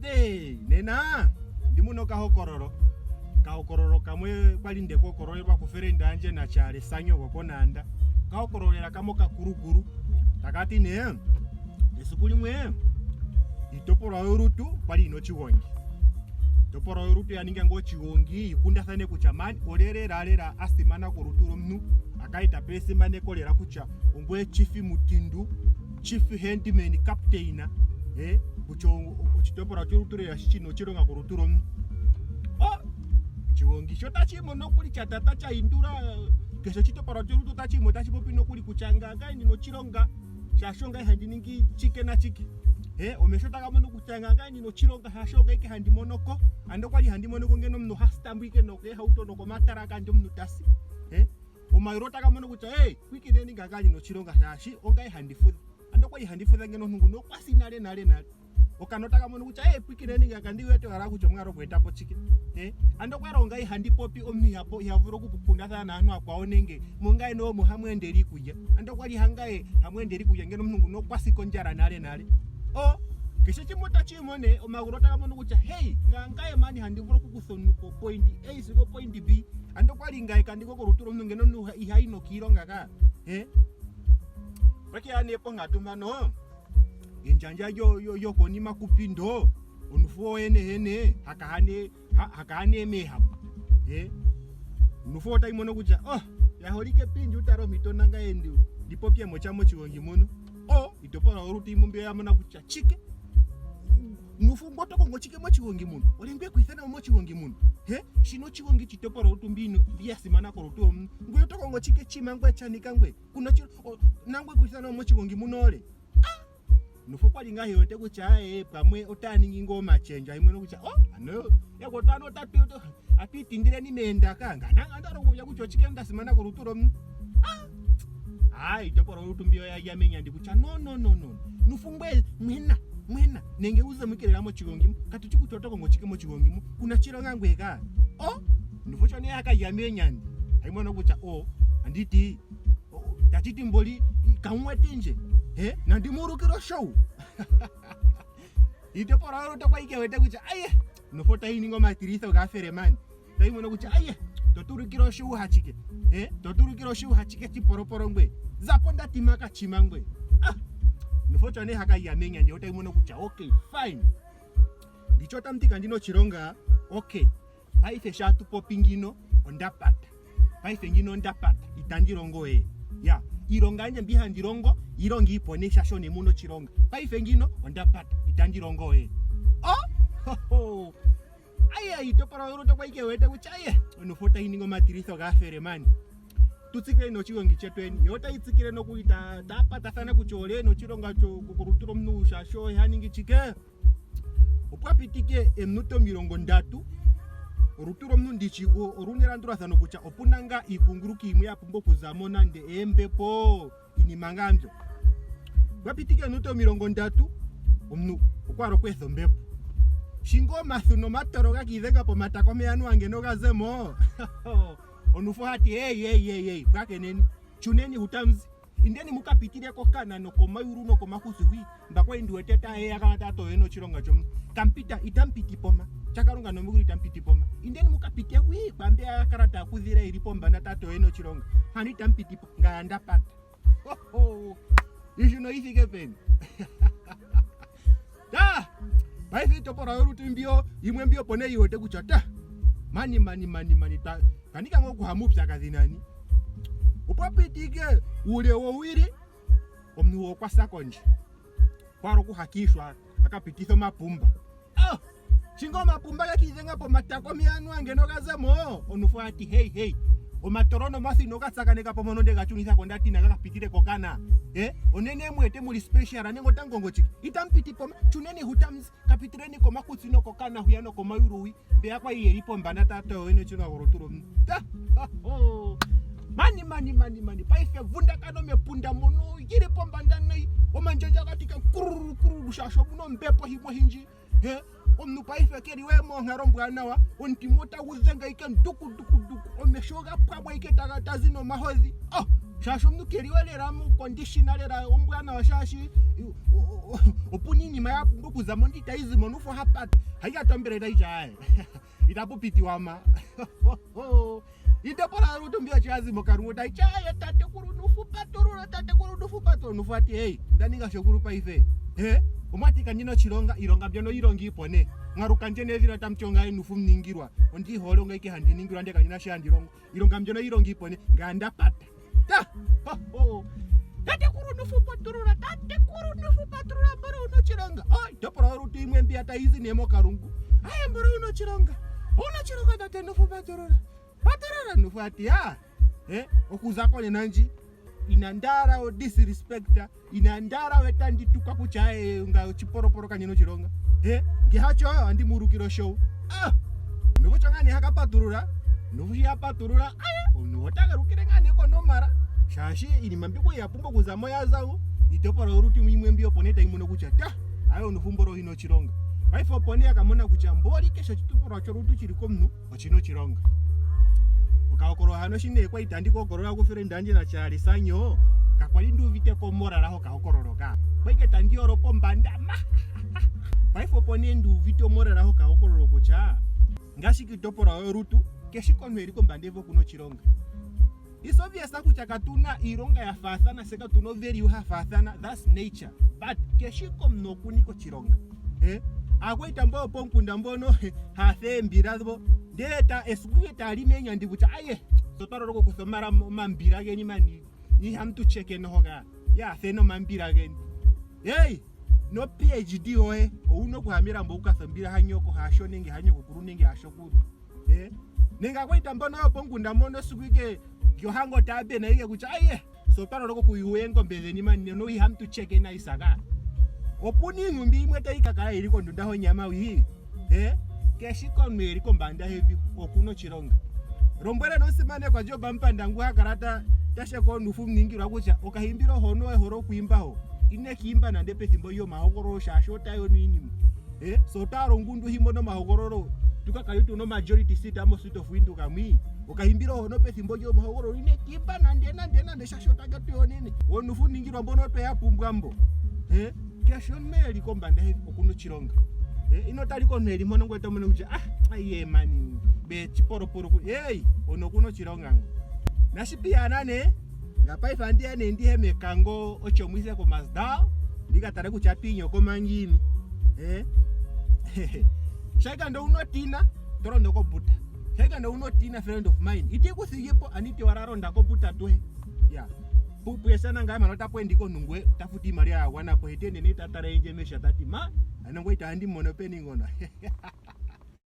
Day. Nena ndi muna okahokololo. Kahokololo kamwe kwali nde kuhokololelwa kufelende yandje naChaale Sanyo gwokonaanda. Kahokololela kamwe okakulukulu. Taka ti nee esiku limwe iitopolwa yolutu kwali yina oshigongi. Iitopolwa yolutu ya ninga ngaa oshigongi yi kundathane kutya man olye lela lela a simana kolutu lwomuntu a kale ta pewa esimaneko lela kutya ongoye chief mutindu chief handyman captain eh, kutya oshitopolwa cholutu lela shi shina oshilonga kolutu lwomuntu oh oshigongi sho tashi mo nokuli cha tata cha indula keshe oshitopolwa cholutu tashi mo tashi popi nokuli kutya ngaangaye ndina oshilonga shaashi ongaye handi ningi chike na chike eh omesho taga mono kutya ngaangaye ndina oshilonga shaashi ongaye ke handi monoko ando kwali handi monoko ngeno omuntu ha stambwike nokeehauto nokomatala kandje omuntu tasi eh Omayulu otaga mono kutya hey, pwikineni ngaaka ndi na oshilonga shaashi ongaye handi fudha. Ando kwali handi fudha ngeno omuntu nguno okwa si nale nale nale. Okana otaka mono kutya hey, pwikineni ngaaka ndi wete owala kutya omwa hala okweeta po chike. Eh, ando kwali ongaye handi popi omuntu iha po- iha vulu okukundathana naantu akwawo nenge mongaye no omo hamu endele iikulya. Ando kwali hangaye hamu endele iikulya ngeno omuntu nguno okwa si kondjala nale nale. O, keshe chimwe otachi mone omagulu otaga mono kutya hey, ngangaye mani handi vulu okukutha omuntu ko point A sigo point B. Ando kwali ngaye kandi ko kolutu lwomuntu ngeno omuntu ihayi nokiilonga ka. Eh? Pake nee ponkatu mpano endjandja lyokonima kupindo onufu woyene hene hakahane hakahane meehapu. Eh? Onufu otayi mono kutya oh ya holike pindi utale ompito nangaye ndi ndipopye mo sha moshigongi muno. Oh itopolwa olutu yimwe mbiyo ya mona kutya chike nufu ngo oto kongo chike moshigongi muno olye ngwe ku ithana mo moshigongi muno he shino oshigongi chitopolwa olutu mbino mbi ya simana kolutu lwomuntu ngwe oto kongo chike chima ngwe chanika ngwe kuno chi nangwe ku ithana mo moshigongi muno ole ah nufu kwali ngaa wete kutya aye pamwe otaya ningi ngoo omachendja imwe nokutya oh ano yakwetu ano otatu atu itindileni meendaka ngana anda kutya kutya ochike nda simana kolutu lwomuntu ah hayi itopolwa olutu mbiyo ya menyandi kutya no no no no nufungwe mwena mwena nenge uze mwikelela mochigongi katuchi kutya oto kongo chike mochigongi mu kuna chilonga ngwe ka o nufu chone yakaya menyandi haimona kutya o anditi tachiti mboli kamwete nje he nandimurukiro show itopolwa olutu kwa ikewete kutya aye nufu tayi omatilitho gafelemani tayi mono kutya aye to tulukile oshiuha chike eh to tulukile oshiuha chike chiporoporo ngwe zapo ndatima kachima ngwe ah nofo ne haka yamenya ndi otayi mono kutya okay fine ndicho tamuti kandi nochilonga okay paife sha tupopi ngino onda pata paife ngino onda pata itandi longo we ya iilonga yandje mbi handi longo iilonga iipone sha shone muno chilonga paife ngino onda pata itandi longo we oh ho, ho. Aye, iitopolwa yolutu okwa ike wete kutya aye, onufo otayi ningi omatilitho gaafelemani. Tu tsikile nochigongi chetweni. Yo otayi tsikile nokuli ta ta patathana kutya olye ena oshilonga chokolutu lwomuntu shaashi oye ha ningi chike. Opwa pitike eminute 30 olutu lwomuntu ndishi oluna elandulathano kutya opuna ngaa iikunguluki yimwe ya pumbwa okuza mo nande eembepo iinima ngaa mbyo. Pwa pitike ominute 30 omuntu okwa hala okweetha ombepo. Shinga omathu nomatolo ga kiidhenga pomatako omeya anuwa ngeno ga ze mo. Onufu hati hey hey hey hey pwakeneni chuneni hutamzi indeni muka pitile kokana nokomayulu nokomakutsi hwi mba kwali ndi wete ta yeya kana ta toyena oshilonga chomuntu kampita itampiti poma chakalunga nomegulu itampiti poma indeni muka pite hwi kwambe ya kala taa kudhila ili pombanda ta toyena oshilonga hano itampiti po ngaya nda pata iishuno yi thike peni ta paife iitopolwa yolutu mbiyo yimwe mbiyo opo nee yi wete kutya ta mani mani mani mani twa twanika ngo okuha muupyakadhi nani opwa pitike uule wowili omuntu okwa sa kondje kwalo okuhakishwa akapititha omapumba oh! Shinga omapumba gakiidhenga pomatako omeya ngeno ga ze mo onufu ati hei hei omatolo nomathino ga tsakaneka po mpono nde ga chunitha ko ndati naga ka pitile kokana eh onene mwete muli special nenge otangongo chiki itamu piti po chuneni hutamuzi kapitileni komakutsi nokokana hwiya nokomayulu hwi mbeya kwa yeli pombanda tata yoyene chino kolutu lwomuntu Ta! Ho! mani mani mani mani paife vundakano mepunda mono yili pombanda nayi omandjandja gatika kururu kururu shaashi omuna ombepo himwe oyindji He, omuntu paife ke li we moonkalo ombwanawa, omutima otagu dhenge ike nduku nduku nduku, omesho ga pwamwa ike taga tazi nomahodhi. Oh! Shaashi omuntu ke li we lela mokondishina lela ombwanawa shaashi opuna iinima ya pumbwa okuza mo ndele itayi zi mo nuufo hapata. Hayi ka tombele tayi tya aye. Itapu pitiwa ma. Iitopola yolutu mbi osho ya zi mokalungu tayi tya aye tatekulu nufu patulula tatekulu nufu patulula nufu ati hey nda ninga shokulu paife. He omwati kandina oshilonga iilonga mbyono yi ipo ne. Mwaluka ndje nedhina tamu ti ongaye nufu muningilwa. Ondi ihole ongaye ike handi ningilwa ndele kandina shi handi longo. Iilonga mbyono yi longi ipo ne ngaya nda pata. Ta! Ho, ho. Tatekulu nufu patulula tatekulu nufu patulula mbolo una oshilonga. Oh, iitopolwa yolutu yimwe mbiya tayi zi ne mokalungu. Aye mbolo una oshilonga. Una oshilonga tate nufu patulula. Patulula nufu ati ya. Eh, okuza konena ndji inandala o disrespect inandala we tandi tuka kutya eh, nga ochiporoporo kanyina ochilonga eh nge hacho andi murukiro show ah nuvu ngani hakapatulula nuvu yapatulula aya omuntu otagalukile ngani konomara shaashi iinima mbika ya pumbwa okuza mo ya zawo iitopolwa yolutu yimwe mbi opo nee tayi mono kutya ta ayo onufu mbolo ina oshilonga paife opo nee yakamona kutya mboli keshe oshitopolwa cholutu chili komuntu oshina oshilonga okahokololo hano shi nee kwa itandi kokolola kufriend andje na Charlie Sanyo kakwali ndi uvite ko morala hokahokololo ka kwaike tandi yolo pombanda ma paife opo nee ndi uvite omorala hokahokololo kutya ngaashi kiitopolwa yolutu keshi komuntu eli kombanda yevi okuna oshilonga It's obvious kutya katuna iilonga ya faathana se katuna value ya faathana that's nature but keshi komuntu okuni koshilonga eh akwaita mbo yopomukunda mbono haathe eembila dho ndele ta esiku ke tali meenyandi kutya aye so twa loloka okutha omala omambila geni mani ihamu tu cheke noho ka ya theni omambila geni hey no PhD yoye owuna okuya melambo wukathe ombila hanyoko hasho nenge hanyokokulu nenge hashokulu eh nenge akwaita mbono yopomukunda mbono esiku ike lyohango taya bena ike kutya aye so twa loloka okuyuwa eengombe dheni mani no ihamu tu cheke na isaka opuna iinkumbi yimwe tayi ka kala yili kondunda honyama wi eh keshi komuntu eli kombanda yevi okuna oshilonga lombwela nosimanekwa Job Amupanda ngu ha kala ta tasheka onufu muningilwa kutya okahimbilo hono ehole okuimba ho ine kiimba nande pethimbo lyomahogololo shaashi ota yono iinima eh so ota longundu himo nomahogololo tuka kale tuna majority seat mo City of Windhoek mwi okahimbilo hono pethimbo lyomahogololo ine kiimba nande nande nande shaashi otage tu yonene onufu ningilwa mbono tweya pumbwa mbo eh keshe omuntu eli kombanda yevi okuna oshilonga eh ino tali komuntu eli mpono ngoye to mono kutya ah aye mani be chiporoporo ku hey ono okuna oshilonga ngo nashipiyana ne ngapaife andiya ne ndihe mekango ochomwise komasdal ndikatale kutya piinyokoma ngiini eh shaika ndo unotina torondo kobuta shaika ndo unotina friend of mine iti kuthigipo aniti wararonda kobuta tuhe ya puyesana ngaye mano tapu endi konungwe tafuti iimaliwa ya gwana po ete nene ta tala endje mesha tati ma ano ngoye itandi mono peni ngono.